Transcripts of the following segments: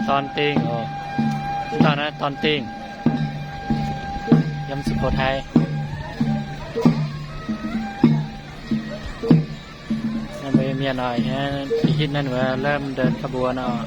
dorn dingh oc. Dauh naaiv dorn dingh yiem Sukotai. Mbuo mienh oc, hitv naaiv wuov เริ่มเดินขบวน oc.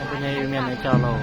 Mbuo nyei Iu-Mienh nyei jauv-louc.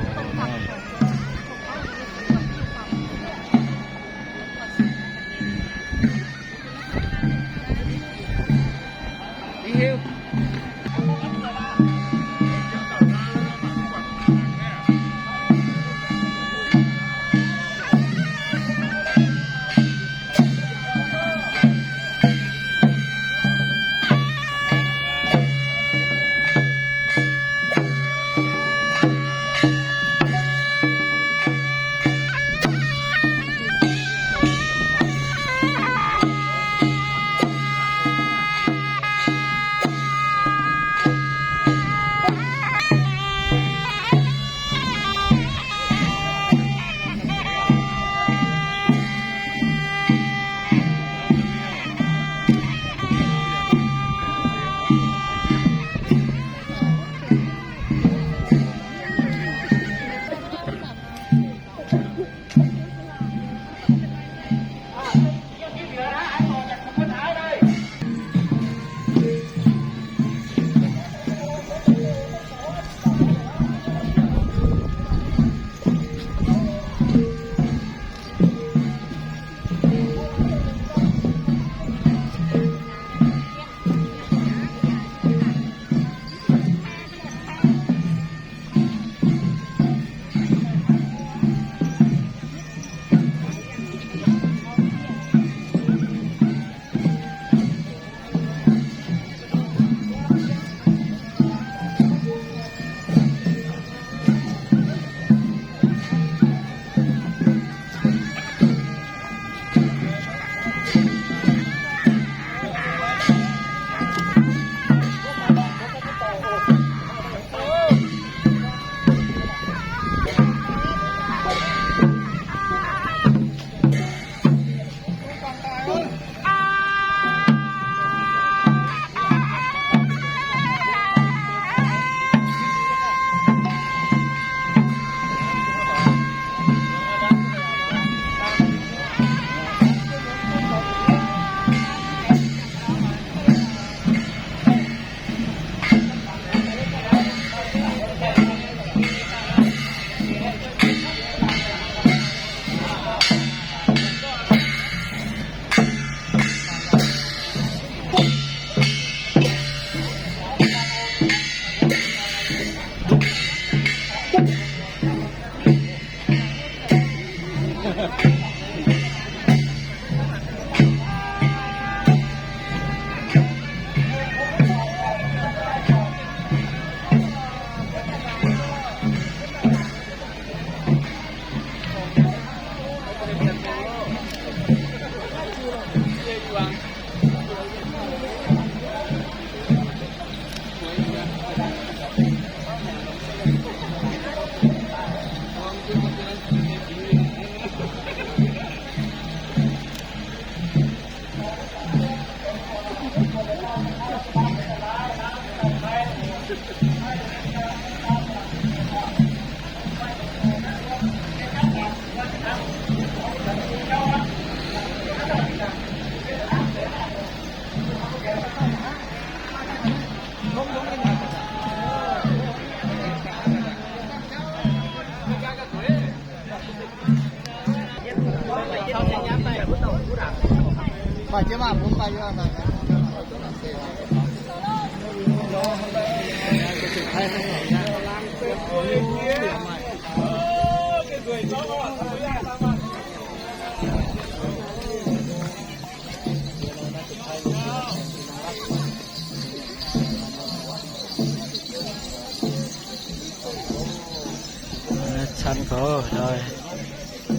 Camv gox,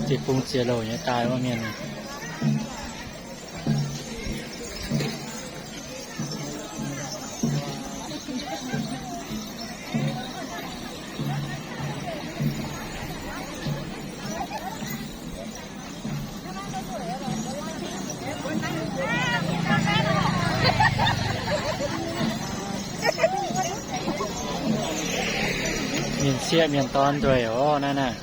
deix bung ziex louc nyei daaih wuov mienh. Mienh sieqv mienh dorn nzueic oc naaiv naaic.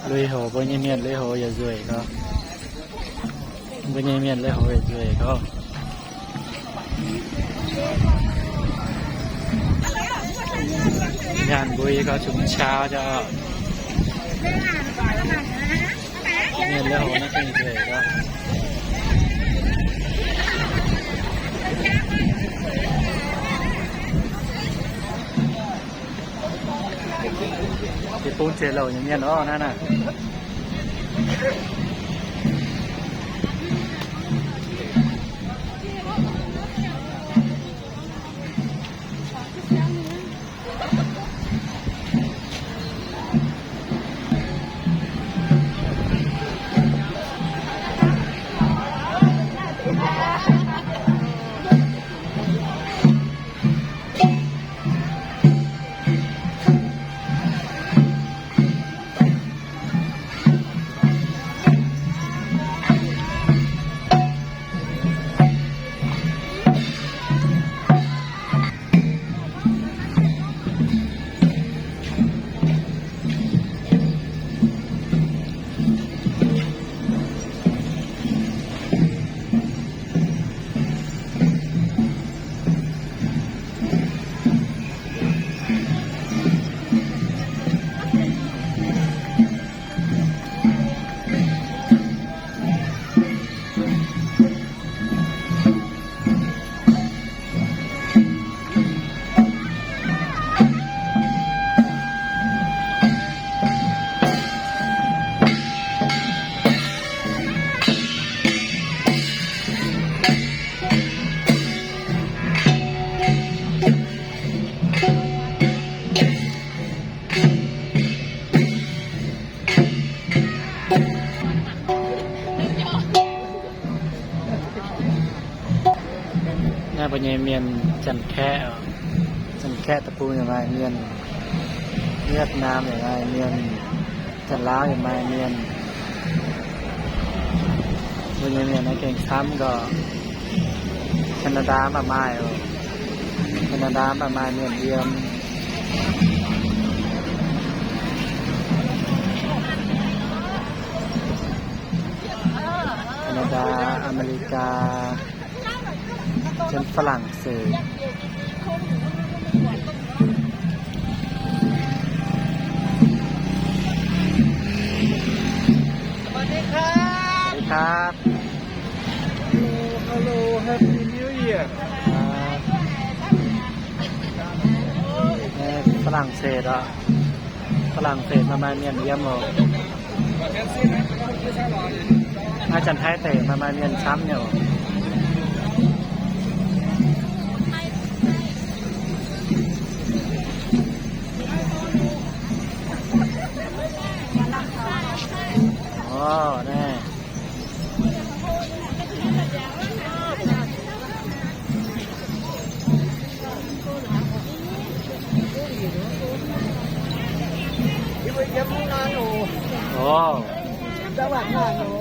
Lui-houx mbuo nyei mienh lui-houx yaac nzueic gorx. Mbuo nyei mienh lui-houx yaac nzueic gorx. Nyaanh mbuo yie gorx zungx qau jauv. Mienh lui-houx naaiv gengh nzueic gorx. Deix bung ziex louc nyei mienh oc naaiv naaic. Naaiv mbuo nyei mienh Janx-Kaeqv oc. Janx-Kaeqv deic-bung yaac maaih mienh, Yietc-Naamh yaac maaih mienh, Janx-Laauv yaac maaih mienh. Mbuo nyei mienh naaiv gengh camv gorx. Canada mv baac maaih oc. Canada mv baac maaih mienh yiem. Canada, America, จนฝรั่งเศส สวัสดีครับ สวัสดีครับ Hello, hello, Happy New Year ครับ Aa, ฝรั่งเศส oc. ฝรั่งเศส maaih maaih mienh yiem oc. Naaiv Janx-Taiv deic maaih maaih mienh camv nyei oc. Orv, naaiv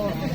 Orv.